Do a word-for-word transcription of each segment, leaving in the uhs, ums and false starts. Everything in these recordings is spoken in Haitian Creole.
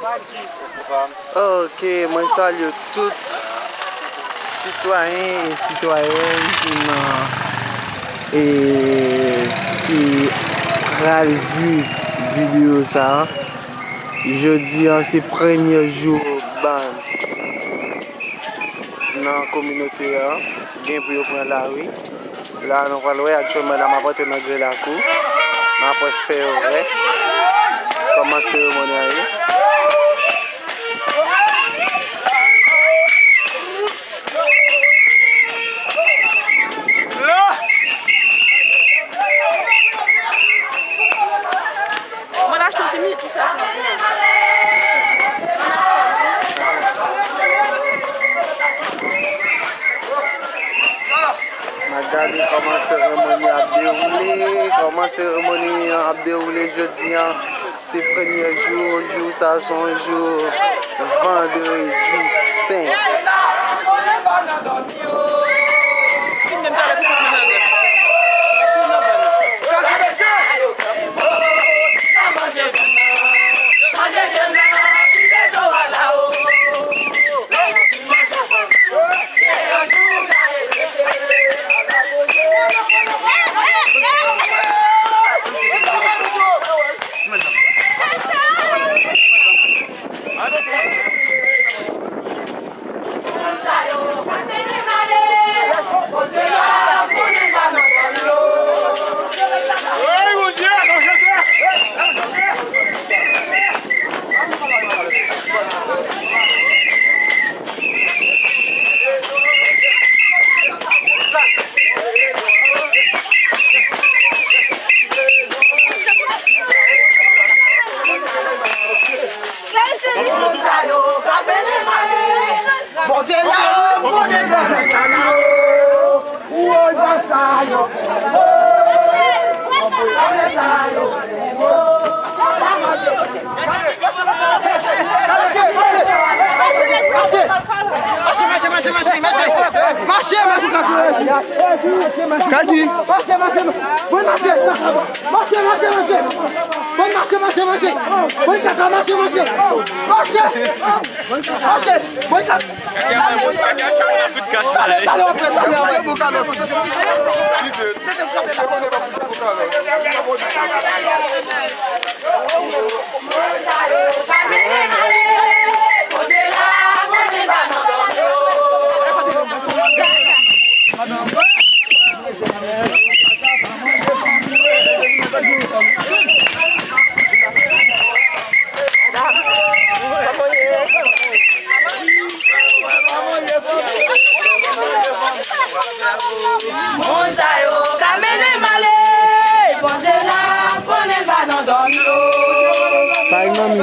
Ok, mwen salye tout sitwayen e sitwayèn ki nan, e, ki pral viv videyo sa a. Jodi a, se premye jou ban nan kominote a. Gen pou yo pran lari. La, nou pral wè aktyèlman la, m ap antre nan gre lakou. M ap wè fè yo wè kòman seremoni an ye. Mwen achte yon ti mi pou fè sa. N ap gade kòman seremoni ap dewoule, kòman seremoni an ap dewoule jodi an. Se premye jou, jou sa se yon jou vandredi sen. Bondye la, Bondye la, Bondye la. Woy, sa yo fè. Mache, mache, mache, mache, mache. Mache, mache, mache. Kadi. Mache, mache, mache. Bon, mache, mache, mache. Bon, mache, mache, mache. Bon, kaka, mache, mache. Mache. Mache. Bon, kaka. Pale, pale, pale, pale. Moun sa yo ka mennen m ale, Bondye la konnen pa nan dòmi yo. Kay manmi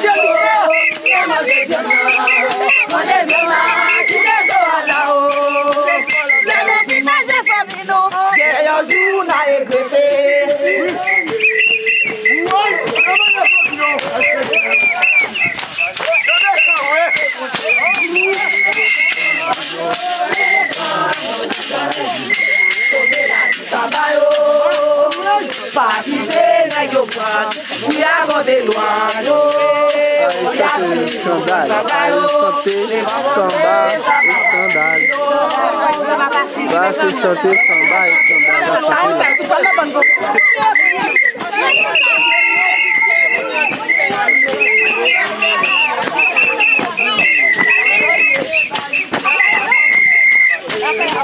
Syèl. Kay manmi Syèl. Manje vyann la, kite zo a la o. Lè nou fin manje fanmi nou, gen yon jou n a regrete. Pa kite nèg yo pran. Li a gòde lwa yo. Sa e chante eskandal. Sa e chante sanba eskandal. Sa se chante sanba eskandal. Y ap chante la.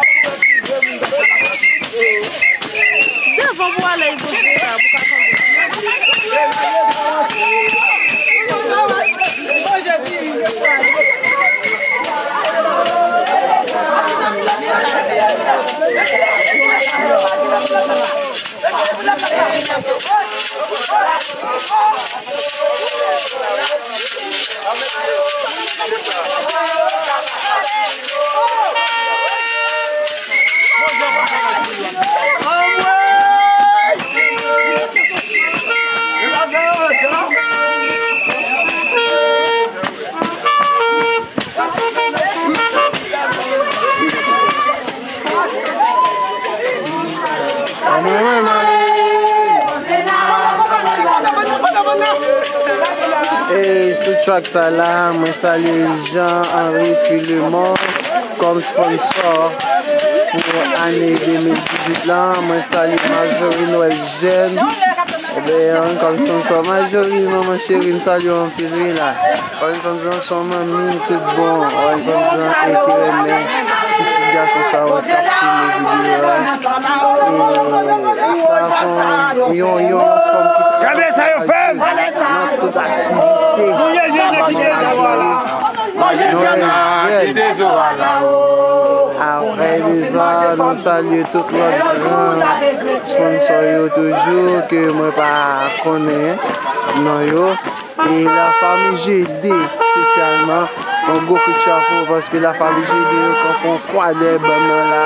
Devan pou ale, Izo, pou ka tande. E sou track sa la, mwen salye Jean Henry Filemon kòm sponsor pou ane de mil dizuit lan. Mwen salye Marjorie Noël Jeune, ebyen, kòm sponsor. Marjorie, manman cheri, m salye w anpil, wi, la. Wè, m santi se yon manmi tout bon. Wè, m santi se yon ki renmen pitit gason sa yo k ap filme videyo a. E sa se yon, yon, yon fanm ki Gade sa yo fè m! Nan tout aktivite. Apre de sa, nou salye tout lòt gran sponsor yo toujou ke mwen pa konnen non yo. E la fami G D espesyalman, yon gwo kout chapo paske la fami G D yo kanpe yon kwa dèyè bann nan la.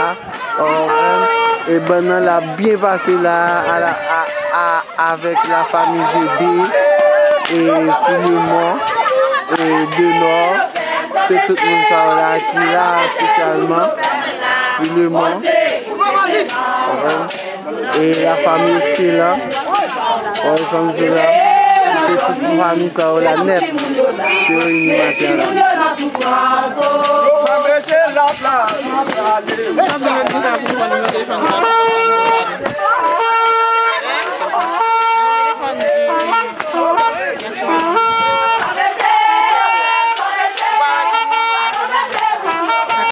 Ou konprann? E bann nan la byen pase la a la, a, a, avèk la fami G D e Filemon e Denò. Se tout moun sa yo la ki la espesyalman. Filemon. Ou konprann? E la fami Ekselan. Wè, fanmi sa yo la. Se tout fanmi sa yo la nèt. Ki reyini maten an la.